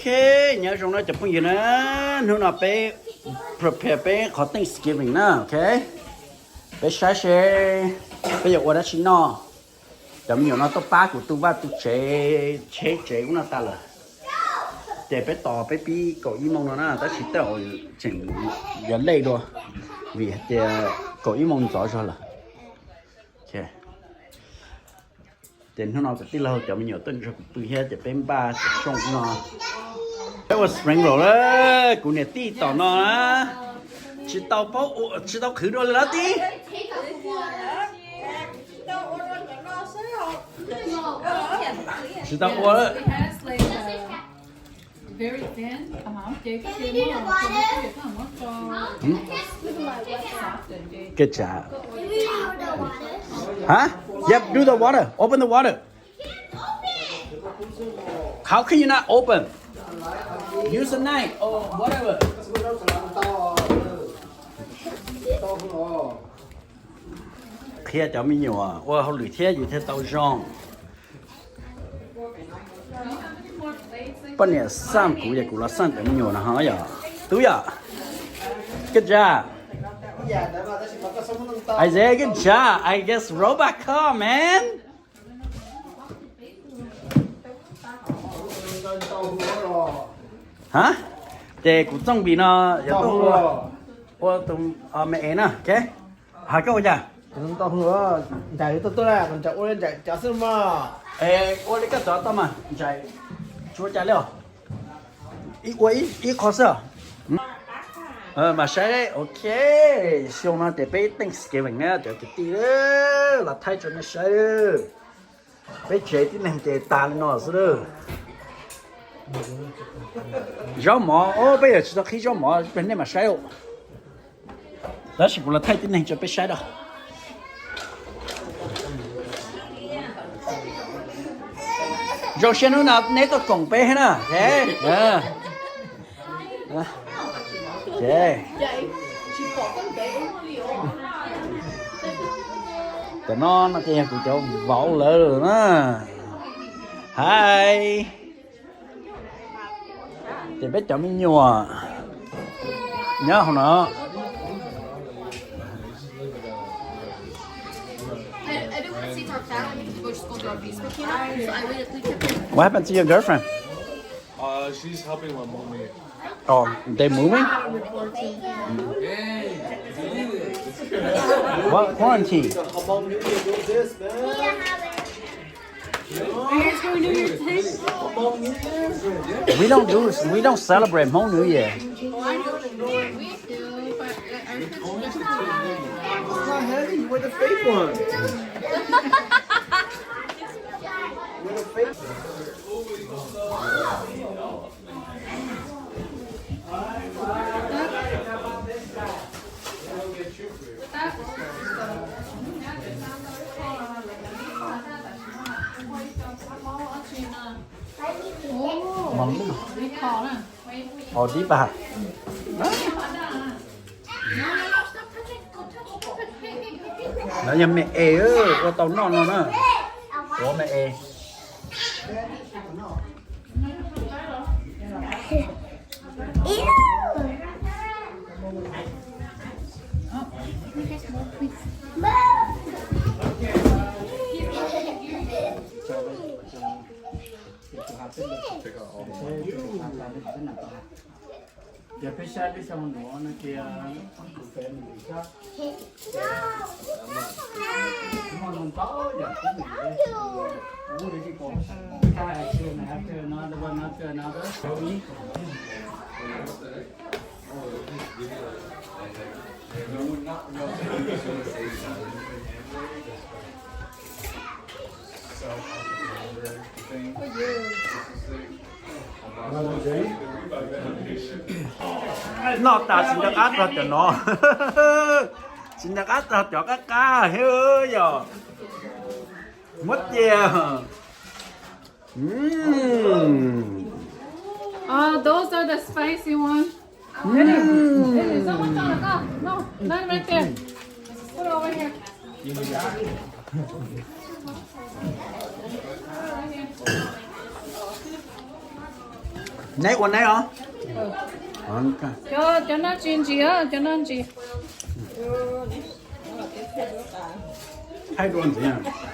Ok, nyob zoo na cov phooj ywg na, hnub no peb prepare peb qhov Thanksgiving na, ok. Peb saib seb peb yuav ua dab tsi noj. Cov me nyuam no tuaj pab kuv tu vaj tu tsev, tsheb tsev ub no tas lawm. Ces peb tos peb pib kaum ib moos no na, tab sis tej zaum tseem yuav late dua, vim hais tias kaum ib moos ntxov zog lawm. Ces hnub no kuv tij laug cov me nyuam tuaj nrog kuv pw thiab ces peb npaj cov xyoo no. Peb ua spring roll lawm, kuv niam tij tom no na, tsis tau paub ua, tsis tau qhwv dua li los tij. Tsis tau ua lawm. Good job. Huh? Yep, do the water. Open the water. How can you not open? Use a knife or whatever. Qhia cov me nyuam ua hauj lwm thiab yus thiaj tau zoo. Poj niam xaj kuv ces kuv los xaj cov me nyuam no ho yom. Tub yom. Good job. Isaiah, good job. I guess robot car, man. Hab, ces kuv txooj npis no yog tuaj ua tus me es na, ok. Hais koj ua cas? Nraim tuaj tuaj, nraim ua li nraim cov xwb mas. Ua li koj cov tau mas, nraim tsis ua cas li os. Ib ua ib qho xwb. Mas saib, ok. Xyoo no ces peb Thanksgiving na cov kwv tij, los thaij rau nej saib. Peb tsev tib neeg ces tas li no xwb lawm. Zaub mov, peb yuav tsis tau qhib zaub mov, nej mam saib. Tab sis kuv los thaij tib neeg rau peb saib da. Zoo siab hnub no neb tuaj koom peb na. Cov no no ces yog kuv cov vauv lawv na. Hais. Ces peb cov me nyuam nyob hauv no. What happened to your girlfriend? Uh, she's helping with moving. Oh, they moving? What quarantine? Are you guys going New Year's Day? We don't do, we don't celebrate Hmong New Year. Oh, I know. We do, but, uh, our kids just It's not heavy. You wear the fake one. Wear the fake one. Ov dib pas. Lawv yog me es ua tau noj no na. Ua me es. Ces peb saib peb xyoo nuav no ces tus pem mus xyab. Muaj ntau yam kub li, kub li tib ko. After another one, after another. Noj tas tsis nco qab txog cov no, tsis nco qab txog cov qab qab thiab yog muab cia. Mm. Oh, those are the spicy ones. Mm. Hey, someone found a cup. No, not right there. Put it over here. Put it over here. Neb ua neb os. Cov, cov no tsis ntsim, cov no ntsim. Thaij dua ntxiv.